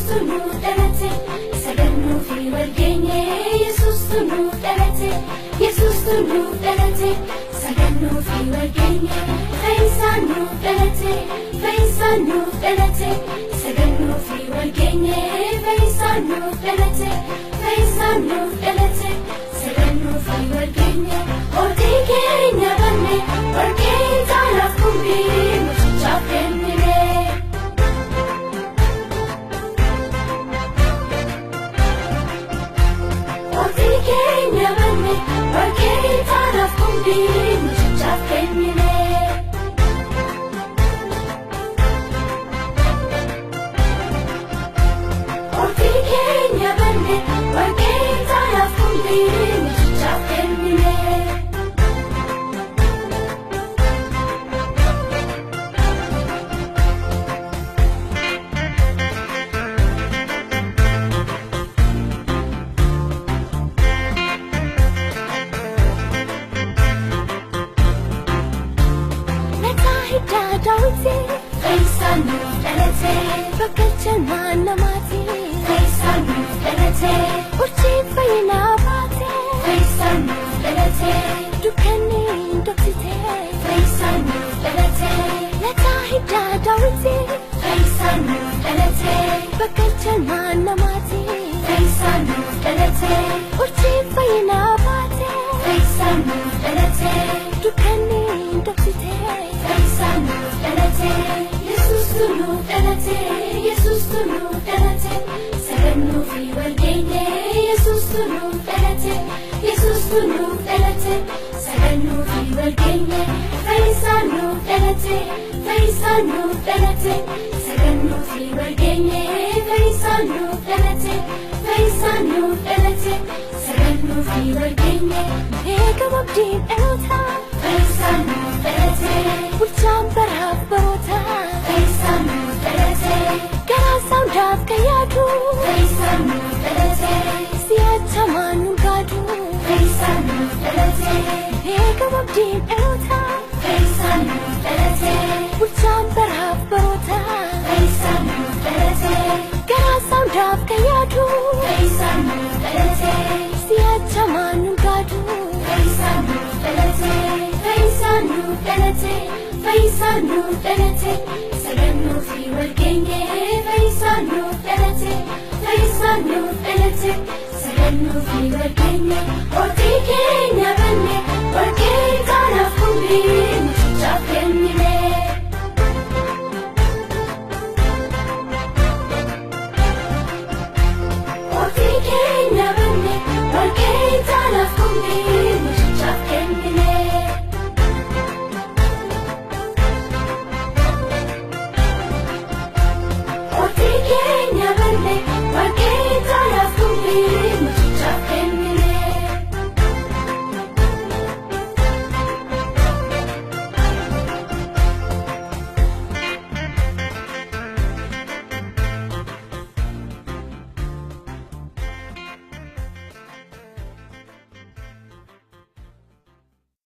Nuuf dhalate, sagannuu fi walgeenye. Yesuustu nuuf dhalate, Yesuustu nuuf dhalate, sagannuu fi walgeenye. Fayyisaan nuuf dhalate, fayyisaan nuuf dhalate, sagannuu fi walgeenye. Fayyisaan nuuf dhalate, fayyisaan nuuf dhalate, sagannuu fi walgeenye. Ortii keenya banne, warqee itaanaaf kumbii mucichaaf kennine. Ortii keenya banne, warqee itaanaaf kumbii mucichaaf kennine. Ortii keenya banne, warqee itaanaaf kumbii mucichaaf kennine. Lataa hiddaa daawwitii. Fayyisaan nuuf dhalate. Bakka jalmaan namaati. Fayyisaan nuuf dhalate. Urjiin fayyinaa baate. Fayyisaan nuuf dhalate. Dukkanni hin dhoksite. Fayyisaan nuuf dhalate. Lataa hiddaa daawwitii. Fayyisaan nuuf dhalate. Bakka jalmaan namaati. Fayyisaan nuuf dhalate. Urjiin fayyinaa baate. Fayyisaan nuuf dhalate. Dukkanni hin dhoksite. Fayyisaan nuuf dhalate. Yesuustu nuuf dhalate. Yesuustu nuuf dhalate. Sagannuu fi walgeenye. Yesuustu nuuf dhalate. Yesuustu nuuf dhalate. Sagannuu fi walgeenye. Fayyisaan nuuf dhalate. Fayyisaan nuuf dhalate. Sagannuu fi walgeenye. Fayyisaan nuuf dhalate. Fayyisaan nuuf dhalate. Sagannuu fi walgeenye. Eega wabdiin dhalootaa. Fayyisaan nuuf dhalate. Bulchaan baraaf barootaa. Fayyisaan nuuf dhalate. Garaa saawundaaf kan yaadu. Fayyisaan nuuf dhalate. Si'achamaan nu gaadu. Fayyisaan nuuf dhalate. Eega wabdiin dhalootaa. Fayyisaan nuuf dhalate. Bulchaan baraaf barootaa. Fayyisaan nuuf dhalate. Garaa saawundaaf kan yaadu. Fayyisaan nuuf dhalate. Si'achamaan nu gaadu. Fayyisaan nuuf dhalate. Fayyisaan nuuf dhalate. Fayyisaan nuuf dhalate. Sagannuu fi walgeenye. Fayyisaan nuuf dhalate. Fayyisaan nuuf dhalate. Sagannuu fi walgeenye.